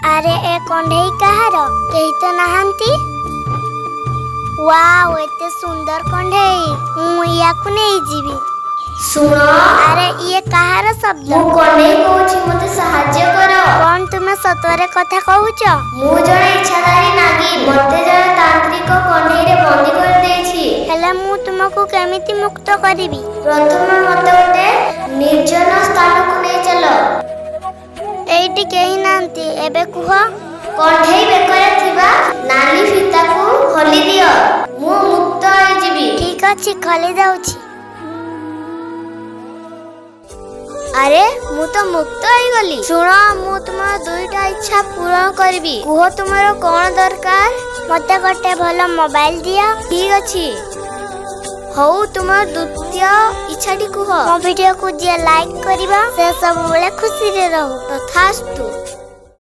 ଆରେ, ଏ କଣ୍ଢେଇ କାହାର? କେହି ତ ନାହାନ୍ତି। ୱାଓ, ଏତେ ସୁନ୍ଦର କଣ୍ଢେଇ! ମୁଁ ୟାକୁ ନେଇଯିବି। ଶୁଣ। ଆରେ, ଇଏ କାହାର ଶବ୍ଦ? ମୁଁ କଣ୍ଢେଇ କହୁଛି, ମତେ ସାହାଯ୍ୟ କର। କଣ ତୁମେ ସତରେ କଥା କହୁଛ? ମୁଁ ଜଣେ ଇଚ୍ଛାଧାରୀ ନାଗିନ। ମତେ ଜଣେ ତାନ୍ତ୍ରିକ କଣ୍ଢେଇରେ ବନ୍ଦୀ କରିଦେଇଛି। ହେଲେ ମୁଁ ତୁମକୁ କେମିତି ମୁକ୍ତ କରିବି? ପ୍ରଥମେ ମତେ ଗୋଟେ ନିର୍ଜନ ସ୍ଥାନକୁ ନେଇ ଚାଲ। ଏଇଠି କେହି ନାହାନ୍ତି। ଏବେ କୁହ। କଣ୍ଢେଇ ବେକରେ ଥିବା ନାଲି ଫିତାକୁ ଖୋଲି ଦିଅ, ମୁଁ ମୁକ୍ତ ହେଇଯିବି। ଠିକ ଅଛି, ଖୋଲି ଦଉଛି। ଆରେ, ମୁଁ ତ ମୁକ୍ତ ହେଇଗଲି! ଶୁଣ, ମୁଁ ତୁମର ଦୁଇଟା ଇଚ୍ଛା ପୂରଣ କରିବି। କୁହ, ତୁମର କଣ ଦରକାର? ମତେ ଗୋଟେ ଭଲ ମୋବାଇଲ ଦିଅ। ଠିକ ଅଛି। ହଉ, ତୁମର ଦ୍ୱିତୀୟ ଇଚ୍ଛାଟି କୁହ। ମୋ ଭିଡିଓକୁ ଯିଏ ଲାଇକ୍ କରିବ, ସେ ସବୁବେଳେ ଖୁସିରେ ରହୁ। ତଥାସ୍ତୁ।